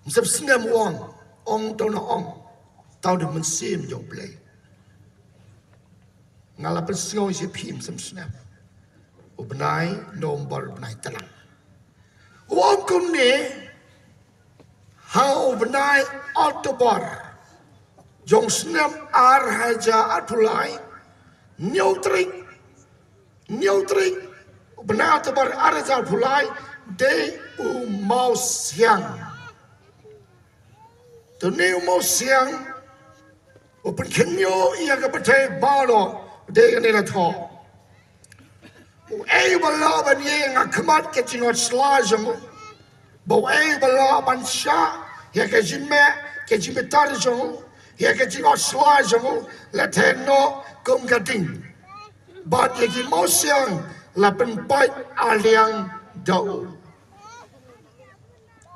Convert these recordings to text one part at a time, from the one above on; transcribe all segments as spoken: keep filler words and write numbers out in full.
Mynsiem snem u ong, ong to na ong, tau da mynsiem jong U Blei. Nga la pynsngew ïa phi mynsiem snem. U bnai November, u bnai tlang. U ong kumne, ha u bnai October jong snem ar hajar arphew lai, hynñiew tarik, hynñiew tarik u bnai October ar hajar arphew lai, dei u mawsiang. Te une u mawsiang u pynkhynñiuh ïa ka pyrthei baroh, dei kane la thoh. Uei ba lah ban ïeng ha khmat ka jingïohsla jong u? Ba uei ba lah ban shah ïa ka jingmeh, ka jingbitar jong u, ïa ka jingïohsla jong u, la theh noh kum ka ding? Bad ïa ki mawsiang la pynpait arliang da u.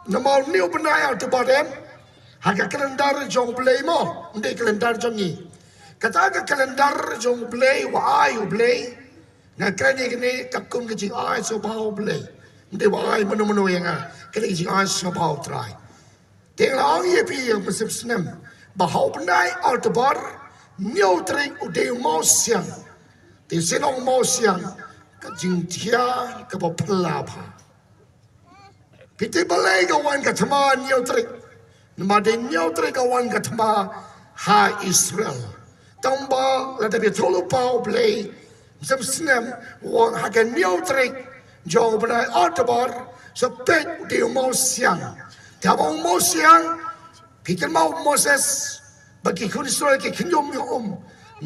Namar une u bnai October em, ha ka calendar jong U Blei mo, ym dei calendar jong ngi. Kata ka calendar jong U Blei, wa ai U Blei. Nga kren ïa kane katkum ka jingai sngewbha U Blei. Ym dei wa ai mano mano ïa nga, kane ka jingai sngewbha U Trai. Te nga la ong ïa phi ïa ka mynsiem snem, ba ha u bnai October, hynñiew tarik u dei u mawsiang. Te shisien ong mawsiang, ka jingthiah kaba phylla bha. Phi tip balei ka wan ka thma hynñiew tarik? Namar dei hynñiew tarik ka wan ka thma ha Israel. Tangba lada phi ïathuhlypa U Blei, mynsiem snem, u ong ha ka hynñiew tarik jong u bnai October, sa peit u dei u mawsiang. Te haba u mawsiang, phi kynmaw u Moses, ba ki khun Israel ki khynñium ïa u um.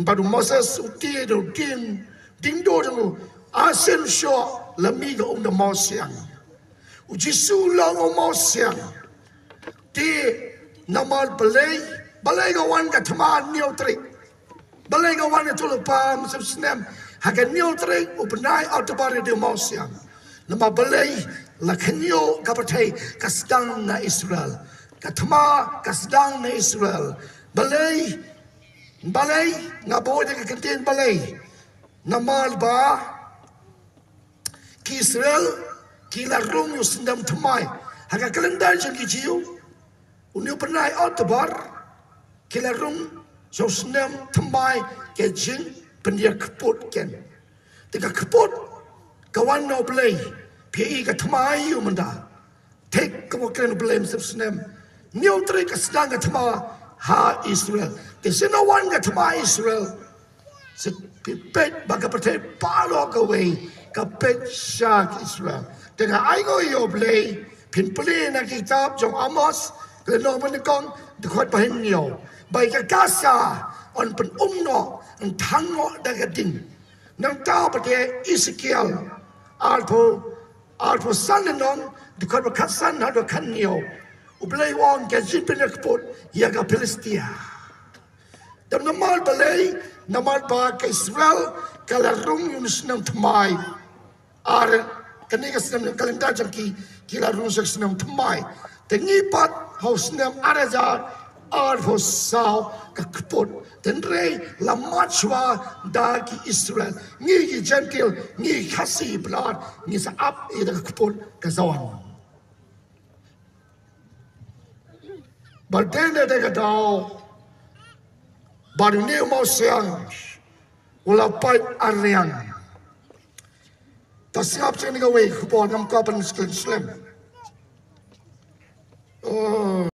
Bad u Moses u tied da u dieng, dieng dur jong u, arsien shuh la mih ka um da mawsiang. U Jisu u long u mawsiang. Te namar balei, balei ka wan ka thma hynñiew tarik? Balei ka wan, ïathuhlypa, mynsiem snem, ha ka hynñiew tarik u bnai October, u dei u mawsiang? Namar balei? La khynñiuh ka pyrthei, ka sdang na Israel. Ka thma ka sdang na Israel. Balei? Balei? Nga buh ïa ka kyntien balei. Namar ba ki Israel ki la rung ïa u snem thymmai. Ha ka calendar jong ki Jiw, une u bnai October, ki la rung ïa u snem thymmai, ka jingpynïakput kein. Te ka kput ka wan na U Blei, phi i ka thma aïu mynta? Thik kumba kren U Blei, mynsiem snem, hynñiew tarik ka sdang ka thma ha Israel. Te shisien wan ka thma ha Israel, sa phi peit ba ka pyrthei baroh kawei ka peit sha ki Israel. Te nga ai nguh ïa U Blei, phin pule na ka kitab jong Amos, ka lynnong banyngkong, dkhot ba hynñiew, ba ïa ka Gaza yn pynum noh, yn thang noh da ka ding. Nangta pat ïa Esekiel arphew, arphew san lynnong, dkhot ba khatsan haduh khathynñiew, U Blei u ong ka jingpynïakput ïa ka Philistia. Te namar balei? Namar ba ka Israel ka la rung ïa u snem thymmai. Ar, kane ka snem, calendar jong ki, ki la rung sha ka snem thymmai. Te ngi pat ha u snem ar hajar arphew saw ka kput. Te hynrei la mad shuwa da ki Israel. Ngi ki Jentil, ngi Khasi Blad, ngi sa ap ïa ka kput ka sa wan. Bad dei na kata ka daw, bad une u mawsiang u la pait arliang. To sngap sha kane kawei ka khubor, ngam kwah ban skhem slem. Oh.